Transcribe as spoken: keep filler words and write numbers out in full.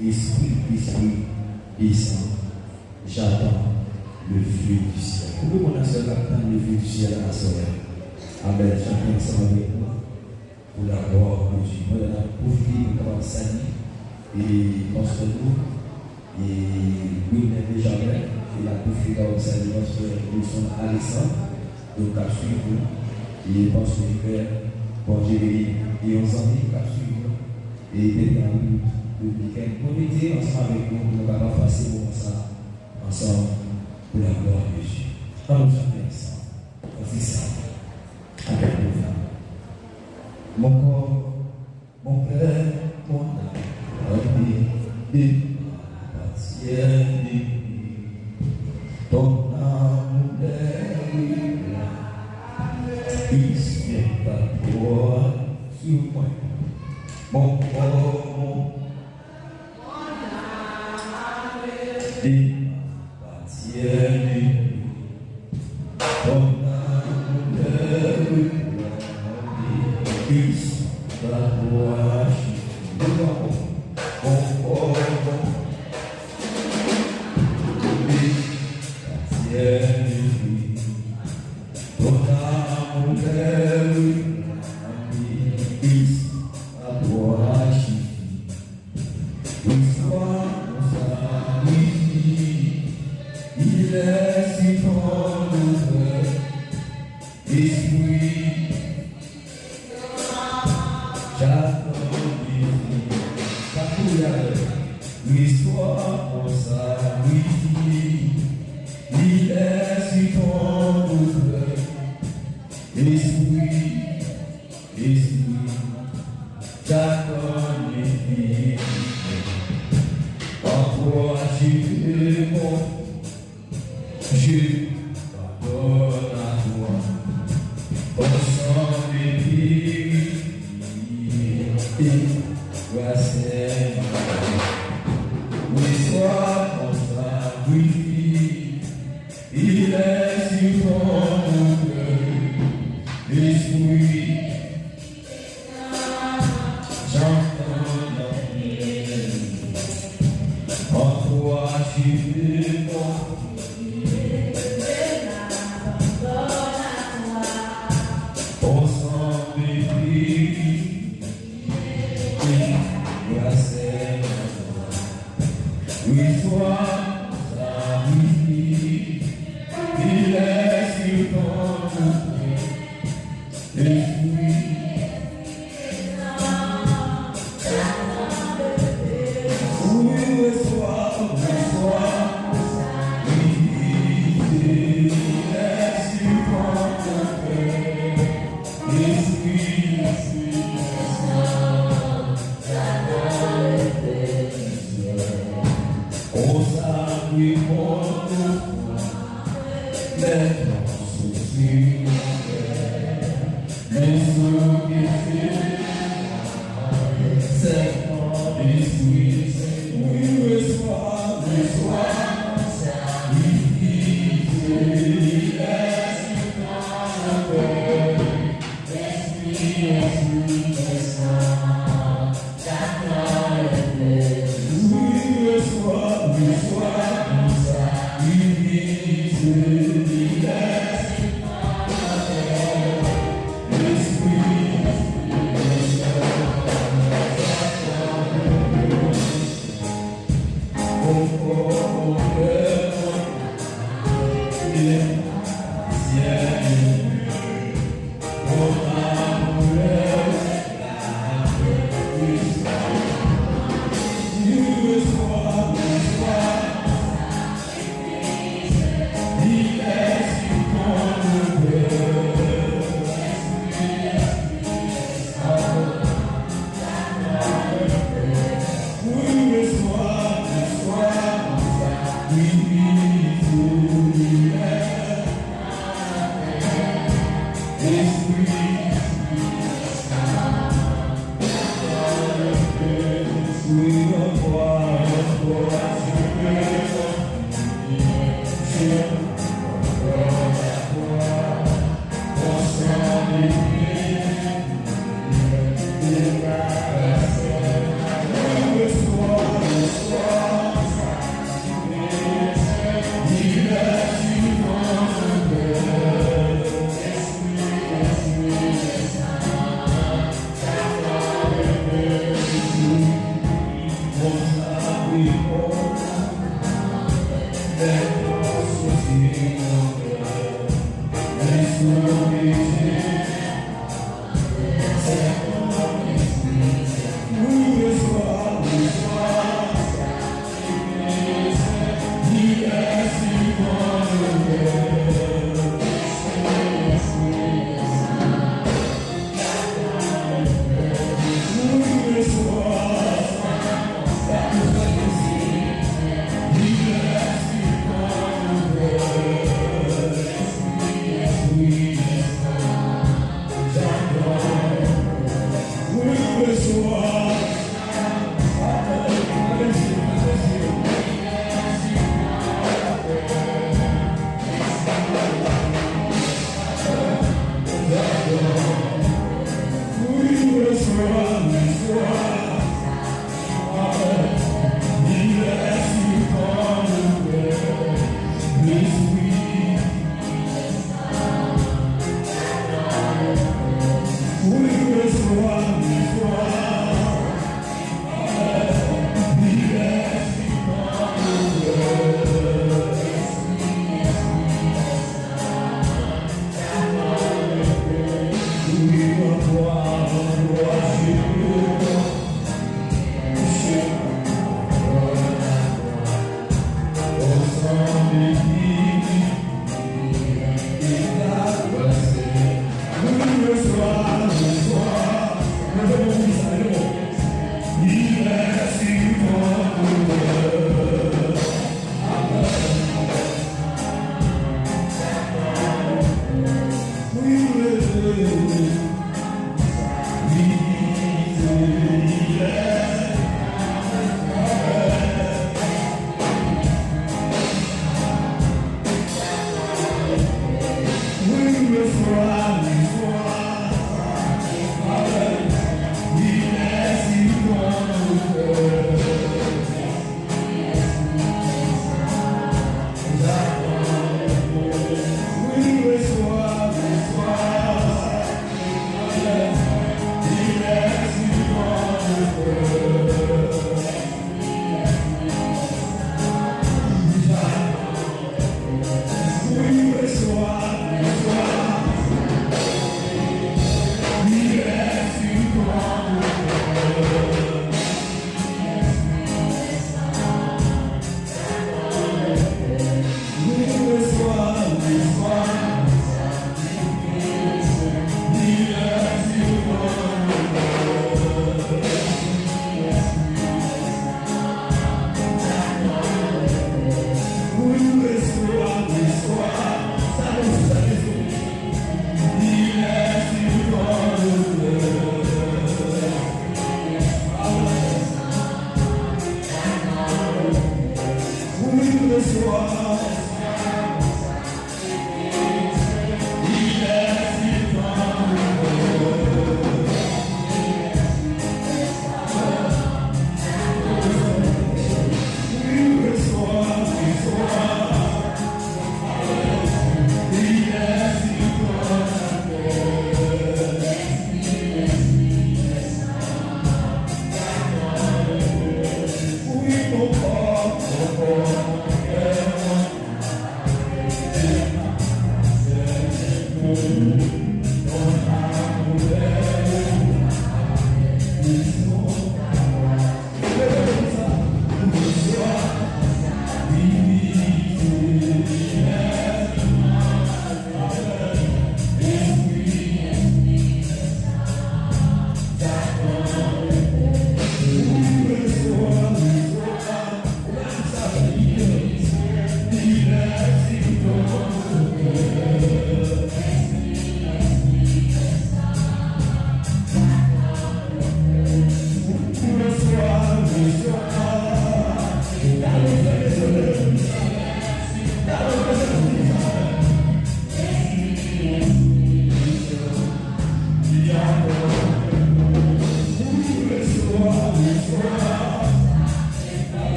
Esprit, Esprit, descends, j'attends le feu du ciel. Konbyen moun nan syèl k ap tann le feu du ciel aswè a? Amèn. Chante ansanm avèk mwen. Pour la gloire de Dieu. Mwen, n ap pwofite pou n kapab salye e pastè nou, e Wilner Benjamin, e n ap pwofite kapab salye pastè Wilson Alexandre, donk, k ap swiv nou, e pastè Hubert, Bondye beni, e yon zanmi k ap swiv nou, e depi an Repiblik Dominikèn. Pwofite ansanm avèk nou pou nou kapab pase moman sa ansanm pour la gloire de Dieu. Ann nou chante ansanm kantik sa. Avec le Mon corps, mon cœur, mon âme, et m'appartiennent. Ton amour est là, il s'étend sur moi. Mon corps, mon âme, et m'appartiennent. Ton amour est rempli, ta gloire suffit. Mon corps, mon âme, ton amour est rempli, ta gloire suffit. Reçois mon sacrifice, il est si bon de cœur. Esprit, j'attends le feu. Sa kouri avè m. Reçois mon sacrifice, il est si bon de cœur. Esprit, Esprit, j'attends le feu. En toi je me confie, je m'abandonne à toi. Ton sang me purifie, et grâce est ma vie. Reçois mon sacrifice, il est si bon de cœur. Esprit, j'entends la prière. En toi je me confie. Ton sang me purifie. Grâce est ma vie. Reçois mon sacrifice, il est si bon de cœur. Esprit, oui, reçois, reçois, oui, il est si bon de cœur. Esprit, Esprit, Esprit. Konsa mwen konn ou fwa, lè nan soufri mwen fè, men sou kè se sèlman Lespri. Wi, resevwa, resevwa, wi, Lespri, Lespri, Lespri, Lespri.